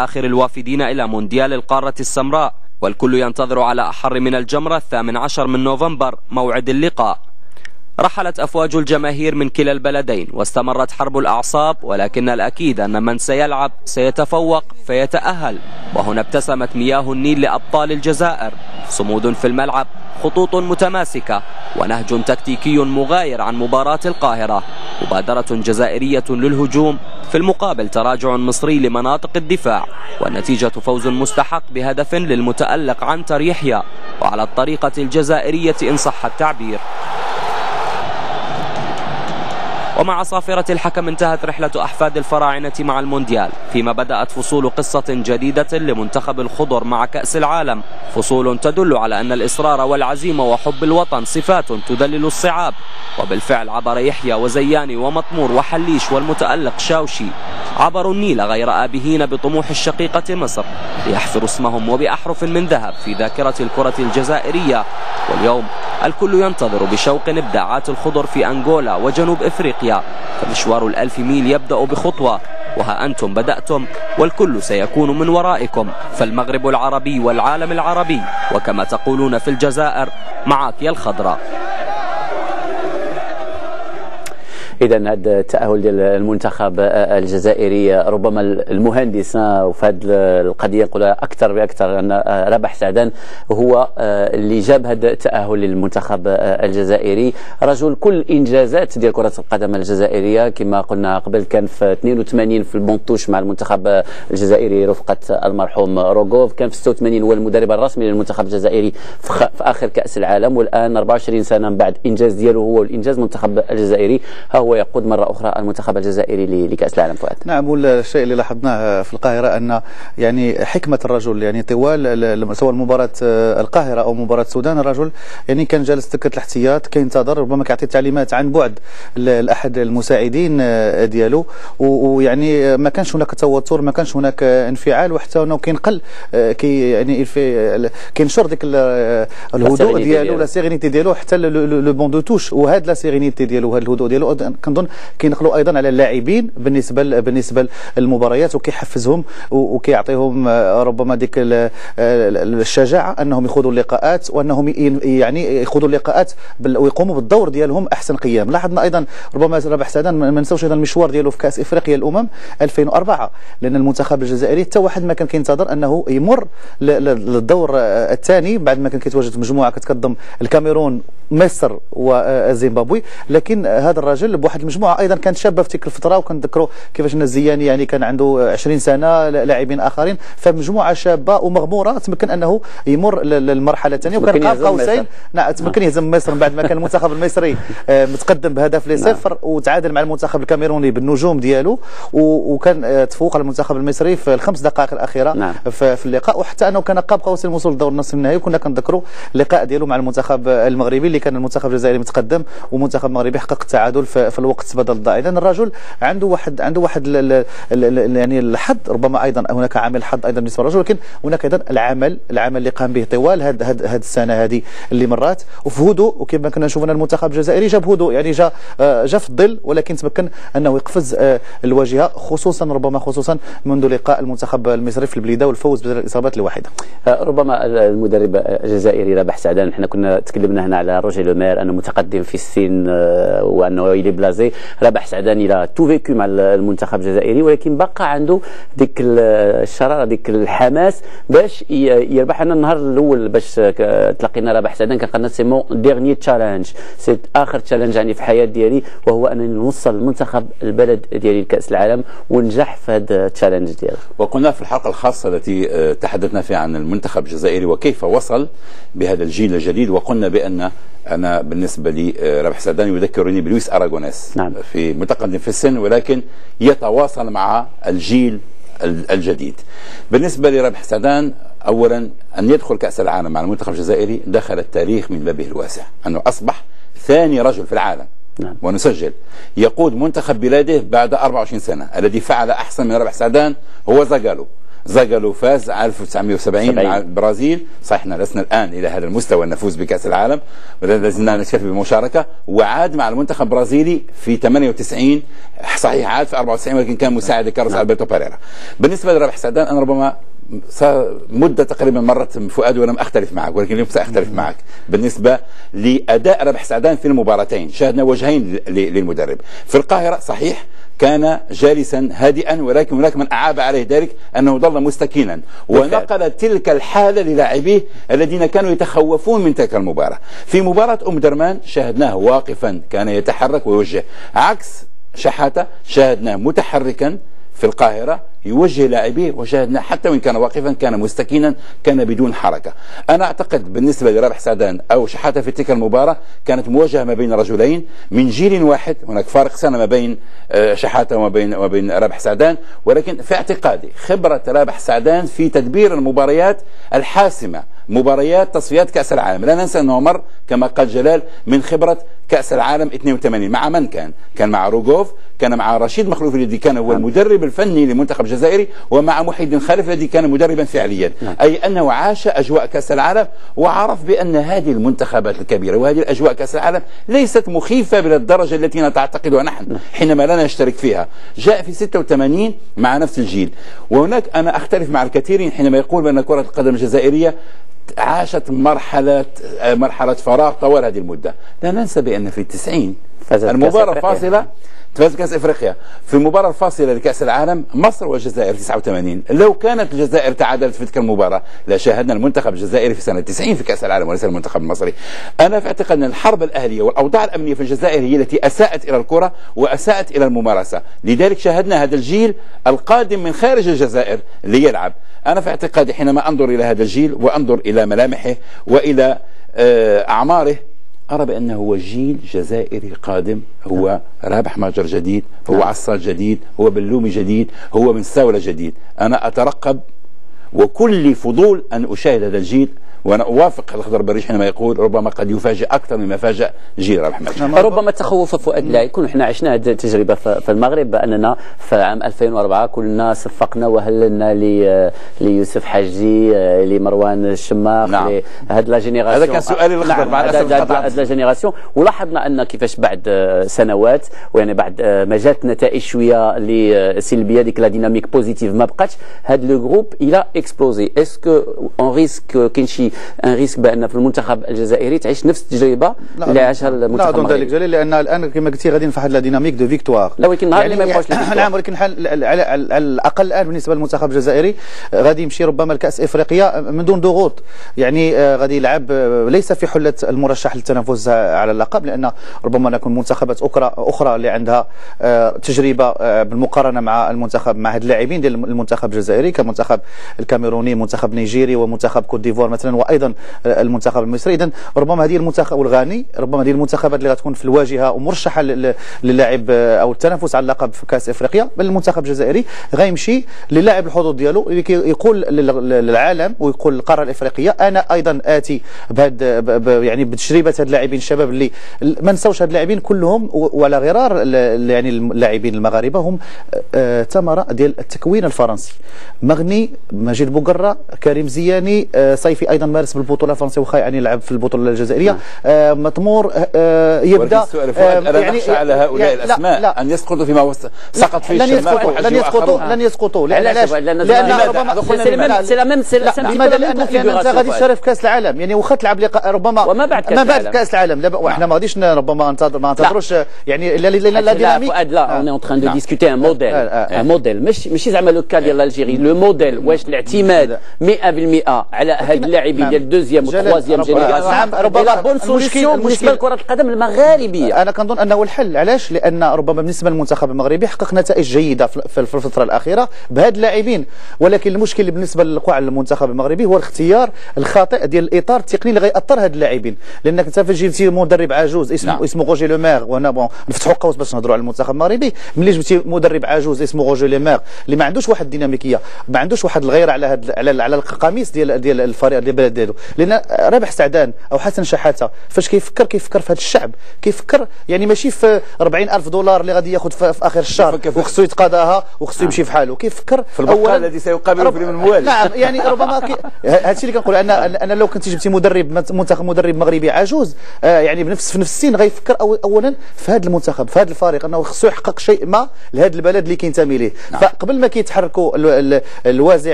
آخر الوافدين إلى مونديال القارة السمراء، والكل ينتظر على أحر من الجمرة 18 من نوفمبر موعد اللقاء. رحلت أفواج الجماهير من كلا البلدين واستمرت حرب الأعصاب، ولكن الأكيد أن من سيلعب سيتفوق فيتأهل. وهنا ابتسمت مياه النيل لأبطال الجزائر، صمود في الملعب، خطوط متماسكة، ونهج تكتيكي مغاير عن مباراة القاهرة، مبادرة جزائرية للهجوم، في المقابل تراجع مصري لمناطق الدفاع، والنتيجة فوز مستحق بهدف للمتألق عنتر يحيى، وعلى الطريقة الجزائرية إن صح التعبير. ومع صافرة الحكم انتهت رحلة أحفاد الفراعنة مع المونديال، فيما بدأت فصول قصة جديدة لمنتخب الخضر مع كأس العالم، فصول تدل على أن الإصرار والعزيمة وحب الوطن صفات تذلل الصعاب. وبالفعل عبر يحيى وزياني ومطمور وحليش والمتألق شاوشي، عبروا النيل غير آبهين بطموح الشقيقة مصر، ليحفروا اسمهم وبأحرف من ذهب في ذاكرة الكرة الجزائرية. واليوم الكل ينتظر بشوق إبداعات الخضر في أنغولا وجنوب إفريقيا، فمشوار 1000 ميل يبدأ بخطوة، وها أنتم بدأتم والكل سيكون من ورائكم، فالمغرب العربي والعالم العربي، وكما تقولون في الجزائر معاك يا الخضراء. إذا هذا التأهل ديال المنتخب الجزائري، ربما المهندس وفي هذه القضية نقولها أكثر بأكثر أن رابح سعدان هو اللي جاب هذا التأهل للمنتخب الجزائري، رجل كل الإنجازات ديال كرة القدم الجزائرية كما قلنا قبل، كان في 82 في ال banc de touche مع المنتخب الجزائري رفقة المرحوم روغوف، كان في 86 هو المدرب الرسمي للمنتخب الجزائري في آخر كأس العالم، والآن 24 سنة من بعد إنجاز ديالو هو والإنجاز المنتخب الجزائري، ها هو يقود مرة أخرى المنتخب الجزائري لكأس العالم. فؤاد. نعم، والشيء اللي لاحظناه في القاهرة أن يعني حكمة الرجل، يعني طوال سواء مباراة القاهرة أو مباراة السودان، الرجل يعني كان جالس دكة الاحتياط كينتظر، ربما كيعطي تعليمات عن بعد لأحد المساعدين ديالو، ويعني ما كانش هناك توتر، ما كانش هناك انفعال، وحتى انه كينقل كي يعني كينشر ديك الهدوء ديالو، la sérénité ديالو حتى le banc de touche. وهاد la sérénité ديالو وهاد الهدوء ديالو كنظن كينقلوا ايضا على اللاعبين بالنسبة للمباريات، وكيحفزهم وكيعطيهم ربما ديك الشجاعة انهم يخوضوا اللقاءات، وانهم يعني يخوضوا اللقاءات ويقوموا بالدور ديالهم احسن قيام. لاحظنا ايضا ربما رابح سعدان ما نساوش ايضا المشوار ديالو في كاس افريقيا الامم 2004، لان المنتخب الجزائري حتى واحد ما كان كينتظر انه يمر للدور الثاني بعد ما كان كيتواجد في مجموعة كتقدم الكاميرون، مصر وزيمبابوي، لكن هذا الرجل بواحد المجموعة ايضا كانت شابه في تلك الفترة، وكنذكروا كيفاش ان الزياني يعني كان عنده 20 سنة، لاعبين اخرين، فمجموعه شابه ومغموره تمكن انه يمر للمرحلة الثانية، وكان قاب قوسين. نعم، تمكن يهزم مصر من بعد ما كان المنتخب المصري متقدم بهدف لصفر، وتعادل مع المنتخب الكاميروني بالنجوم ديالو، وكان تفوق على المنتخب المصري في الخمس دقائق الاخيرة. نعم. في اللقاء، وحتى انه كان قاب قوسين الوصول للدور النصف النهائي، وكنا كنذكروا اللقاء ديالو مع المنتخب المغربي اللي كان المنتخب الجزائري متقدم ومنتخب المغربي حقق التعادل في الوقت بدل الضائع. اذا الرجل عنده واحد يعني الحظ، ربما ايضا هناك عامل حظ ايضا بالنسبة للرجل، ولكن هناك ايضا العمل اللي قام به طوال هاد السنة هذه اللي مرات، وفي هدوء. وكما كنا نشوف ان المنتخب الجزائري جاب هدوء، يعني جا في الظل، ولكن تمكن انه يقفز الواجهة، خصوصا ربما خصوصا منذ لقاء المنتخب المصري في البليده والفوز بالاصابات الواحدة. ربما المدرب الجزائري رابح سعدان، احنا كنا تكلمنا هنا على روجي لومير انه متقدم في السن وانه il est blasé. رابح سعدان il a tout vécu مع المنتخب الجزائري، ولكن بقى عنده ديك الشرارة، ديك الحماس باش يربح. انا النهار الاول باش تلاقينا رابح سعدان كان قالنا c'est mon dernier challenge، c'est اخر challenge يعني في الحياة ديالي، وهو انني نوصل المنتخب البلد ديالي لكاس العالم، ونجح في هذا ال challenge ديالو. وقلنا في الحلقة الخاصة التي تحدثنا فيها عن المنتخب الجزائري وكيف وصل بهذا الجيل الجديد، وقلنا بان انا بالنسبة لي رابح سعدان يذكرني بلويس اراغونيس. نعم. في متقدم في السن ولكن يتواصل مع الجيل الجديد. بالنسبة لرابح سعدان، اولا ان يدخل كاس العالم مع المنتخب الجزائري دخل التاريخ من بابه الواسع، انه اصبح ثاني رجل في العالم. نعم. ونسجل يقود منتخب بلاده بعد 24 سنة، الذي فعل احسن من رابح سعدان هو زاغالو. زاغالو فاز 1970 مع البرازيل. صحيح احنا لسنا الان الى هذا المستوى نفوز بكاس العالم، ولازلنا نكتفي بالمشاركة. وعاد مع المنتخب البرازيلي في 98، صحيح عاد في 94 ولكن كان مساعد كارلوس البرتو باريرا. بالنسبة لرابح سعدان انا ربما مدة تقريبا مرت فؤاد ولم أختلف معك، ولكن اليوم سأختلف معك بالنسبة لأداء رابح سعدان في المباراتين. شاهدنا وجهين للمدرب في القاهرة، صحيح كان جالسا هادئا، ولكن هناك من أعاب عليه ذلك أنه ظل مستكينا ونقل تلك الحالة للاعبيه الذين كانوا يتخوفون من تلك المباراة. في مباراة أم درمان شاهدناه واقفا، كان يتحرك ويوجه، عكس شحاتة شاهدناه متحركا في القاهرة يوجه لاعبيه، وشاهدنا حتى وإن كان واقفا كان مستكينا، كان بدون حركة. أنا أعتقد بالنسبة لرابح سعدان أو شحاتة في تلك المباراة كانت مواجهة ما بين رجلين من جيل واحد، هناك فارق سنة ما بين شحاتة وما بين رابح سعدان، ولكن في اعتقادي خبرة رابح سعدان في تدبير المباريات الحاسمة، مباريات تصفيات كأس العالم، لا ننسى أنه مر كما قال جلال من خبرة كأس العالم 82 مع من كان؟ كان مع روغوف، كان مع رشيد مخلوف الذي كان هو المدرب الفني لمنتخب الجزائري، ومع محي الدين خالف الذي كان مدربا فعليا. أي أنه عاش أجواء كأس العالم وعرف بأن هذه المنتخبات الكبيرة وهذه الأجواء كأس العالم ليست مخيفة بالدرجة التي نعتقدها نحن حينما لا نشترك فيها. جاء في 86 مع نفس الجيل، وهناك أنا أختلف مع الكثيرين حينما يقول بأن كرة القدم الجزائرية عاشت مرحلة فراغ طوال هذه المدة. لا ننسى بأن في 90 المباراة الفاصلة فاز كأس إفريقيا، في المباراة الفاصلة لكأس العالم مصر والجزائر 89، لو كانت الجزائر تعادلت في تلك المباراة لشاهدنا المنتخب الجزائري في سنة 90 في كأس العالم وليس المنتخب المصري. أنا في اعتقاد أن الحرب الأهلية والأوضاع الأمنية في الجزائر هي التي أساءت إلى الكرة وأساءت إلى الممارسة، لذلك شاهدنا هذا الجيل القادم من خارج الجزائر ليلعب. أنا في اعتقادي حينما أنظر إلى هذا الجيل وأنظر إلى ملامحه وإلى أعماره أرى بأنه هو جيل جزائري قادم، هو رابح ماجر جديد، هو عصال جديد، هو بلومي جديد، هو بن ساولة جديد. أنا أترقب وكل فضول أن أشاهد هذا الجيل، وأنا أوافق الأخضر بريش حينما يقول ربما قد يفاجئ أكثر مما فاجأ جيل رابح ماجر. ربما التخوف فؤاد لا يكون، احنا عشنا هذه التجربة في المغرب بأننا في عام 2004 كلنا صفقنا وهللنا ليوسف حاجي، لمروان الشماخ، نعم. هاد la génération. هذا كان سؤالي للأخضر. نعم. هاد la génération، ولاحظنا أن كيفاش بعد سنوات ويعني بعد ما جات نتائج شوية اللي سلبية، ديك la dynamique positive ما بقاتش، هاد le groupe il a explosé. est-ce que on risque كاين شي un risque بان في المنتخب الجزائري تعيش نفس التجربة اللي عاشها المنتخب المغربي؟ لا اظن ذلك جليل، لان الان كما قلتي غاديين في واحد la dynamique de victoires. لا ولكن نهار اللي ما يبقاوش. نعم، ولكن على الاقل الان بالنسبة للمنتخب الجزائري غادي يمشي ربما لكاس افريقيا من دون ضغوط، يعني غادي يلعب ليس في حله المرشح للتنافس على اللقب، لان ربما نكون منتخبات اخرى اللي عندها تجربه بالمقارنة مع المنتخب، مع هاد اللاعبين ديال المنتخب الجزائري كمنتخب الكاميروني، منتخب نيجيري، ومنتخب كوت ديفوار مثلا، وايضا المنتخب المصري. اذا ربما هذه المنتخب والغاني، ربما هذه المنتخبات اللي غتكون في الواجهة ومرشحه للاعب او التنافس على اللقب في كاس افريقيا، بل المنتخب الجزائري غيمشي للاعب الحظوظ ديالو اللي يقول للعالم ويقول للقارة الافريقية انا ايضا اتي بهاد يعني بتجربه هاد اللاعبين الشباب اللي ما نساوش، هاد اللاعبين كلهم وعلى غرار يعني اللاعبين المغاربة هم ثمره ديال التكوين الفرنسي. مغني، مجيد بوقره، كريم زياني، صيفي ايضا مارس بالبطولة الفرنسية وخا يعني لعب في البطولة الجزائرية، مطمور يبدا. انا يعني نخشى على هؤلاء يعني الاسماء لا ان يسقطوا فيما سقط فيه الشمال. لن يسقطوا. علاش؟ لان ربما c'est la même c'est لماذا؟ لان انت غادي تشارك في كاس العالم، يعني واخا تلعب لقاء ربما وما بعد كاس العالم، وحنا ما غاديش ربما ننتظر، ما ننتظروش يعني la dynamique. لا on est en train de discuter un modèle، un modèle ماشي زعما le cas ديال l'Algérie، le modèle واش الاعتماد 100% على هاد اللاعبين ديال deuxième و troisième génération. ربما bonne solution بالنسبة لكرة القدم المغاربية. انا كنظن انه الحل. علاش؟ لان ربما بالنسبة للمنتخب المغربي حقق نتائج جيدة في الفترة الاخيرة بهاد اللاعبين، ولكن المشكل اللي بالنسبة للوقع للمنتخب المغربي هو الاختيار الخاطئ ديال الاطار التقني اللي غيأثر هاد اللاعبين، لانك انت فاش جبتي مدرب عجوز اسمه روجي لومير، وهنا bon نفتحوا قوس باش نهضروا على المنتخب المغربي، ملي جبتي مدرب عجوز اسمه روجي لومير اللي ما عندوش واحد الديناميكيه، ما عندوش واحد الغيرة على هاد على القميص ديال الفريق ديال البلد ديالو. لان رابح سعدان او حسن شحاته فاش كيفكر كيفكر في هذا الشعب، كيفكر يعني ماشي في 40000 دولار اللي غادي ياخذ في اخر الشهر وخصو يتقاضاها وخصو يمشي في حاله، كيفكر في البقال الذي سيقابله في اليوم الموالي. نعم، يعني ربما هذا الشيء اللي كنقول، انا لو كنت جبتي مدرب منتخب، مدرب مغربي عجوز يعني في نفس السن، غيفكر اولا في هذا المنتخب، في هذا الفريق، انه خصو يحقق شيء ما لهذا البلد اللي كينتمي ليه. فقبل ما كيتحركوا الوازع